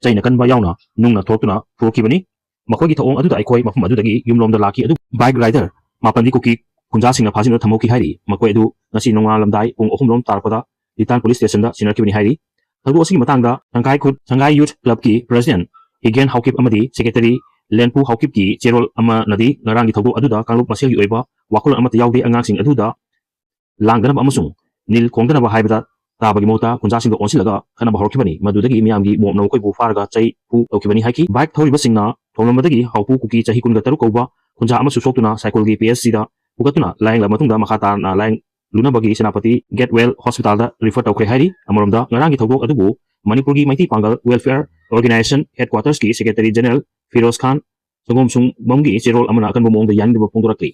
ꯆꯩꯅ ꯀꯟꯕ ꯌꯥꯎꯅ ꯅꯨꯡꯅ ꯊꯣꯔꯛꯇꯨꯅ ꯐꯨꯔꯛꯈꯤꯕꯅꯤ꯫ ꯃꯈꯣꯏꯒꯤ ꯊꯧꯑꯣꯡ ꯑꯗꯨꯗ ꯑꯩꯈꯣꯏ ꯃꯐꯝ ꯑꯗꯨꯗꯒꯤ ꯌꯨꯝꯂꯣꯝꯗ ꯂꯥꯛꯈꯤ, ꯑꯗꯨꯕꯨ bike rider ꯃꯥꯄꯟꯗꯤ ꯀꯨꯀꯤ ꯈꯨꯟꯖꯥꯁꯤꯡꯅ ꯐꯥꯖꯤꯟꯗꯨꯅ ꯊꯝꯍꯧꯈꯤ ꯍꯥꯏꯔꯤ꯫ ꯃꯈꯣꯏ ꯑꯗꯨ ꯉꯁꯤ ꯅꯣꯡꯉꯥꯜꯂꯝꯗꯥꯏ ꯄꯨꯡ ꯑꯍꯨꯝ ꯔꯣꯝ ꯇꯥꯔꯛꯄꯗ ꯂꯤꯇꯥꯟ police stationꯗ ꯁꯤꯟꯅꯔꯛꯈꯤꯕꯅꯤ ꯍꯥꯏꯔꯤ꯫ ꯊꯧꯗꯣꯛ ꯑꯁꯤꯒꯤ ꯃꯇꯥꯡꯗ ꯁꯪꯒꯥꯏ ꯈꯨꯠ, ꯁꯪꯒꯥꯏ Youth Clubꯀꯤ president ꯍꯤꯒꯦꯟ ꯍꯥꯎꯀꯤꯞ ꯑꯃꯗꯤ secretary ꯂꯦꯟꯄꯨ ꯍꯥꯎꯀꯤꯞꯀꯤ ꯆꯦꯔꯣꯜ ꯑꯃꯅꯗꯤ ꯉꯔꯥꯡꯒꯤ ꯊꯧꯗꯣꯛ ꯑꯗꯨꯗ ꯀꯥꯡꯂꯨꯞ ꯃꯁꯦꯜꯒꯤ ꯑꯣꯏꯕ ꯋꯥꯈꯜꯂꯣꯟ ꯑꯃꯠꯇ ꯌꯥꯎꯗꯦ, ꯑꯉꯥꯡꯁꯤꯡ ꯑꯗꯨꯗ ꯂꯥꯡꯗꯅꯕ ꯑꯃꯁꯨꯡ ꯅꯤꯜ ꯈꯣꯡꯗꯅꯕ ꯍꯥꯏꯕꯗ ꯇꯥꯕꯒꯤ ꯃꯍꯨꯠꯇ ꯈꯨꯟꯖꯥꯁꯤꯡꯗ ꯑꯣꯟꯁꯤꯜꯂꯒ ꯈꯠꯅꯕ ꯍꯧꯔꯛꯈꯤꯕꯅꯤ꯫ ꯃꯗꯨꯗꯒꯤ ꯃꯤꯌꯥꯝꯒꯤ ꯃꯣꯞꯅ ꯃꯈꯣꯏꯕꯨ ꯐꯥꯔꯒ ꯆꯩ ꯐꯨ ꯇꯧꯈꯤꯕꯅꯤ ꯍꯥꯏꯈꯤ꯫ Bike ꯊꯧꯔꯤꯕꯁꯤꯡꯅ ꯊꯣꯝꯂꯝꯕꯗꯒꯤ ꯍꯥꯎꯄꯨ ꯀꯨꯀꯤ ꯆꯍꯤ ꯀꯨꯟꯒ ꯇꯔꯨꯛ ꯀꯧꯕ ꯈꯨꯟꯖꯥ ꯑꯃꯁꯨ ꯁꯣꯛꯇꯨꯅ ꯁꯥꯏꯀꯨꯜꯒꯤ PHCꯗ ꯄꯨꯈꯠꯇꯨꯅ ꯂꯥꯌꯦꯡꯂꯕ ꯃꯇꯨꯡꯗ ꯃꯈꯥ ꯇꯥꯅ ꯂꯥꯌꯦꯡꯂꯨꯅꯕꯒꯤ ꯁꯦꯅꯥꯄꯇꯤ Gatewell Hospitalꯗ refer ꯇꯧꯈ꯭ꯔꯦ ꯍꯥꯏꯔꯤ꯫ ꯑꯃꯔꯣꯝꯗ ꯉꯔꯥꯡꯒꯤ ꯊꯧꯗꯣꯛ ꯑꯗꯨꯕꯨ ꯃꯅꯤꯄꯨꯔꯒꯤ ꯃꯩꯇꯩ ꯄꯥꯡꯒꯜ Welfare Organisation Headquartersꯀꯤ Secretary General Firoz ꯈꯥꯟ ꯁꯪꯒꯣꯝ ꯁꯨꯡꯕꯝꯒꯤ ꯆꯦꯔꯣꯜ ꯑꯃꯅ ꯑꯀꯟꯕ ꯃꯑꯣꯡꯗ ꯌꯥꯅꯤꯡꯗꯕ ꯐꯣꯡꯗꯣꯔꯛꯂꯤ꯫